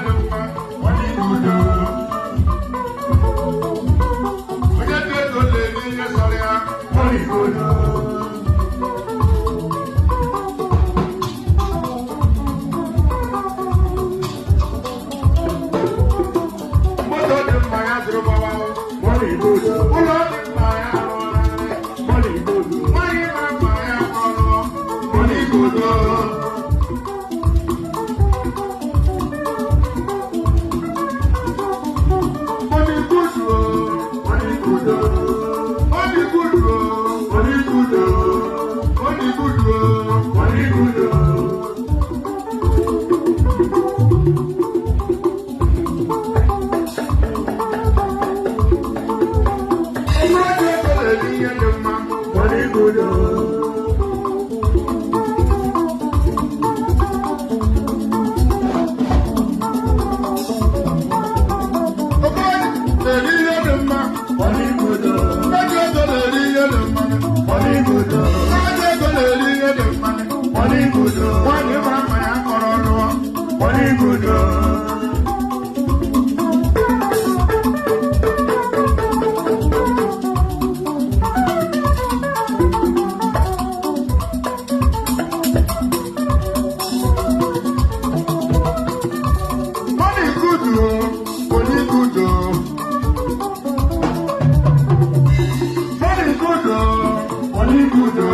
dị mma, money good o. Onye dị ego na-eri ihe sọrọ ya, money good o. Moto dị mma ya zụrụ gbawa o. Money good o. Ụlọ dị mma ya rụọla. Money good o. Nwanyị mara mma ya kpọrọ, money good o. Money good o. Money good o. Money good o. Money good o. Money good o. Money good o. Mmadụ ego na-eri ihe dị mma. Money good o. Okorobịa na-eri ihe dị mma. Money good o. Mmadụ ego na-eri ihe dị mma. Money good o. Mmadụ ego na-eri ihe dị mma. Money good o. Nwaanyị mara mma ya kọrọ lụọ. Money good o. Money good o. Money good o. Money good o. Money good o.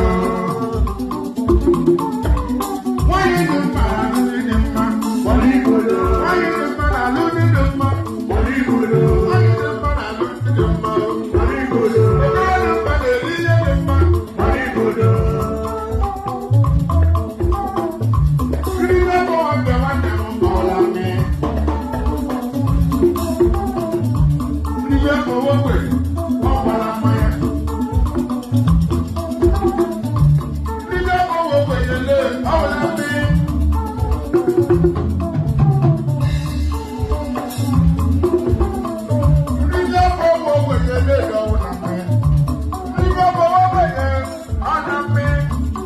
Nwaanyị dị mma na-alụ di dị mma. Money good o. Nwaanyị dị mma na-alụ di dị mma. Money good o. Nwaanyị dị mma na-alụ di dị mma. Money good o. Obere dị mma na-eri ihe dị mma. Money good o. Ndị na-akpọ nwanne nwanne m kpọọla m. Ndị na-akpọ nwoke, ọ gbara mmanya. Ndị na-akpọ nwoke ele, ọ gbara mmiri. Ndị na-akpọ nwoke ele, ọ gbara mmanya. Ndị na-akpọ nwoke, ọ na mmiri.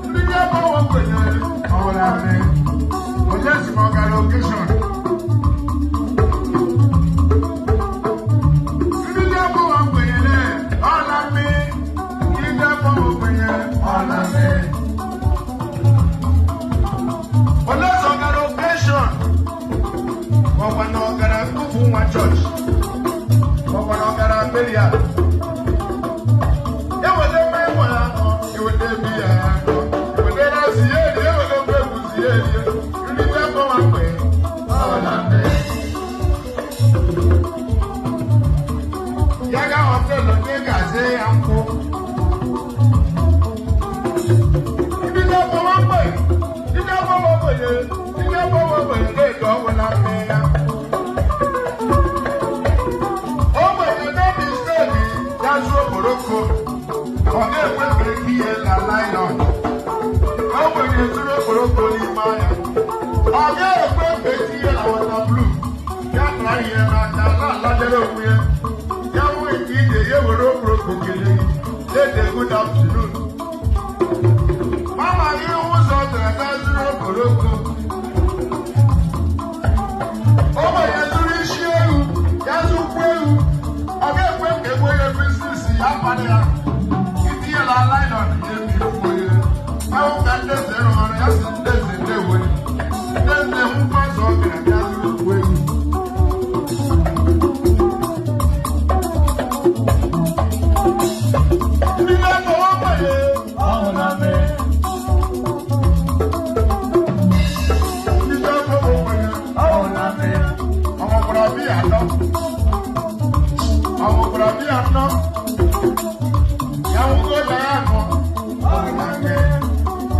Ndị na-akpọ nwoke, ọ gbara mmiri. Onye sị ma ọ gara okeshọn. Ndị na-akpọ ogbenye ọla mmiri. Ndị na-akpọ ogbenye ọla mmiri. Onye sị ọ gara okeshọn. Ọkwa na ọ gara mkpufu nwa chọọchị. Ọkwa na ọ gara mmeri a. Eweta mmanya nwere anọ, eweta ebi ya anọ, eweta rice ya eri, eweta ofe egusi ya eri. Ndị na-akpọ ogbenye ọla mmiri. Ya ga họteelụ ndị ga-azị ya nkwụ. Ndị na-akpọwa mgbe, ndị na-akpọwa ogbenye, ndị na-akpọwa ogbenye na-ede ọgwụ na mme ya. Ogbenye n'obi steeti ya zụọ okporoko, ọ ga-ekwe ka etinye na laịlọn. Ogbenye zụrụ okporoko n'ime ahịa, ọ ga-ekwe ka etinye na wọta blu. Ya tara ihe n'aka na-alajere onwe ya. Ya nwee nke ije ya were okporoko kelee gị. Dede good afternoon. Mama gị ụzọ gara ga zụrụ okporoko. Ogbenye zụrụ isi ewu, ya zụkwa ewu. Ọ ga-ekwe ka egbe ya biznis ya kpara ya. Itinyela laịlọn ya ebi fuo ya. Ahụ ka ndị eze rụrụ ya si ndị eze ndewo. Ndị eze hụkwa ụzọ ọ gara ga zụrụ ukwu ewu. Ndị na-akọwa ogbenye. Ọhụrụ mmiri. Ndị na-akọwa ogbenye. Ọhụrụ mmiri. Ọmọkùnrin àbí àná. Ọmọkùnrin àbí àná. Yàwó kó dára nù. Ọhụrụ mmiri.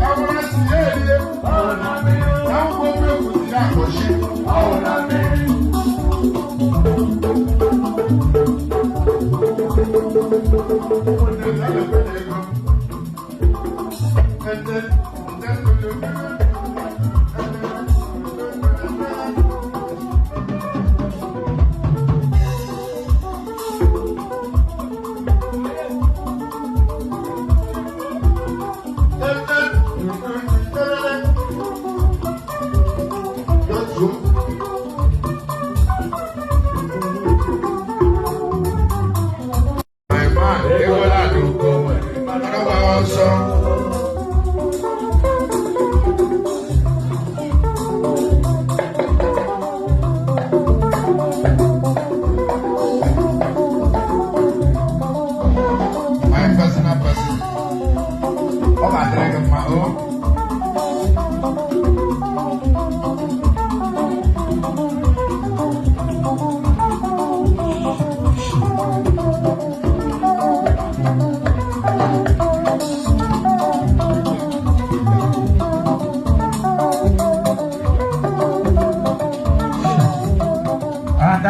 Yàwó rẹ̀ sì yé èlé. Ọhụrụ mmiri. Yàwó kó gbé òkùtì yà kò ṣe. Ọhụrụ mmiri. Ụmụnne ya na-ekwe na ego. Ede, nde, nde, nde, nde, nde, nde.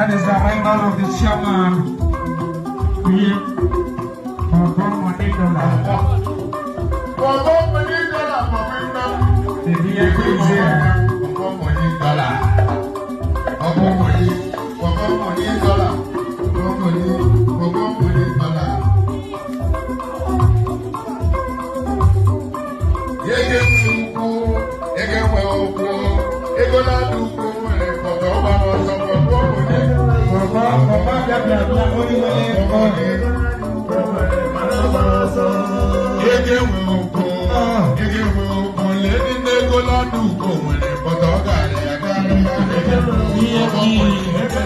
That is the arrival of the chairman. Bobo Money Dollar. Bobo Money Dollar, Bobo The BMD is here. Bobo Money Dollar. Bobo Money, Bobo Money Dollar. Bobo Money, Bobo Money Dollar. Ege nwe ukwu, ege nwe ukwu, ego na-adị ukwu nwere kọtọ ọgbara ọsọ. Bobo Money. Bobo, Bobo, bịa bịa bịa, onye nwere ego. Ege nwe ukwu, ege nwe ukwu, lee ndị ego na-adị ukwu nwere kọtọ ọ gara ya gara ya. Bobo Money,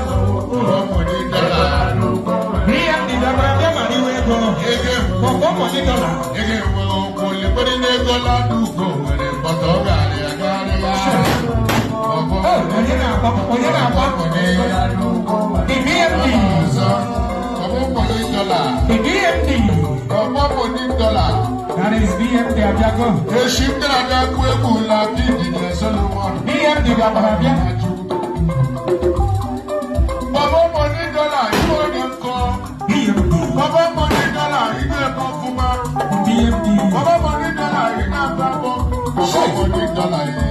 Bobo Money Dollar. BMD bịakwara bịa mara iwe ego. Ege nwe Bobo Money Dollar. Ege nwe ukwu, lekwere n'ego na-adị ukwu nwere kọtọ ọ gara ya gara ya. Bobo Oh, onye na-akpọ? Onye na-akpọ? The BMD. Ọzọ, Bobo Money Dollar. The BMD. Bobo Money Dollar. That is BMD abịago. Echi m gara abịa kụọ egwu la Injinia Solomon. BMD bịakwara bịa. Bobo Money Dollar, iwe onye nkọ. BMD. Bobo Money Dollar, ị na-eme ọfụma. BMD. Bobo Money Dollar, ị na-agba mbọ. Bobo Money Dollar, ị.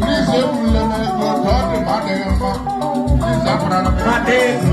Please, eburula m ego, ka ọ dị m adịghị mma. Please, apụrala m Mata ego.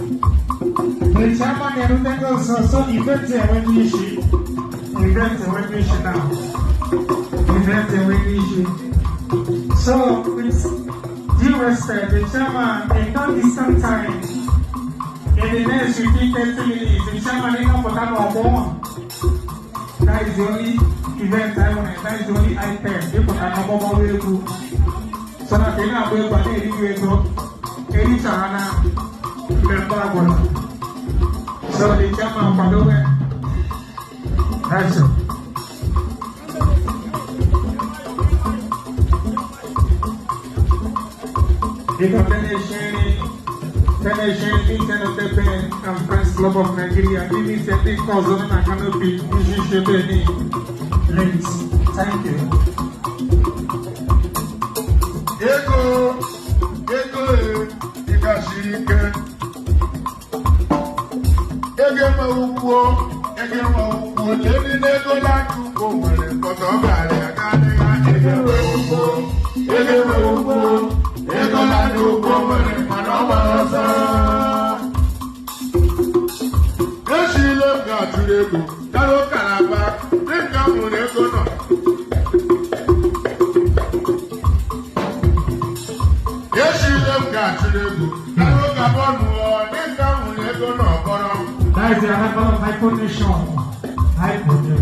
The chairman erutego nso, so event enweghị isi. Event enweghị isi now. Event enweghị isi. So, with due respect, the chairman, in no distant time, in the next 15, 30 minutes, the chairman ịnọpụta n'ọgbọ. That is the only event I want. That is the only item. Ịpụta n'ọgbọ gbawa egwu. So that ị na-agba egwu a na-eri ego. Erichara na mmemme agwụla. So the chairman kwadobe. That's all. Biko Federation Internet and Friends Club of Nigeria, Limited, ndị nke ọzọ nọ na canopy isi ebe ni. Ladies, thank you. Ego, ego e, ịgasiri ike. Ego enwe ukwu, ego enwe ukwu, lee n'ego na-aka ukwu nwere nkọta ọ gara aga adịghị. Ego enwe ukwu, ego enwe ukwu, ego na-aka ukwu nwere mana ọ gbara ọsọ. Echile m ga-atụrụ ego, gara Kalaba, dịka m hụrụ ego nọ. Echile m ga-atụrụ ego, gara Gabon, dịka m hụrụ ego nọ kpọrọ. That is the arrival of Hypo Nation. Hypo Nation.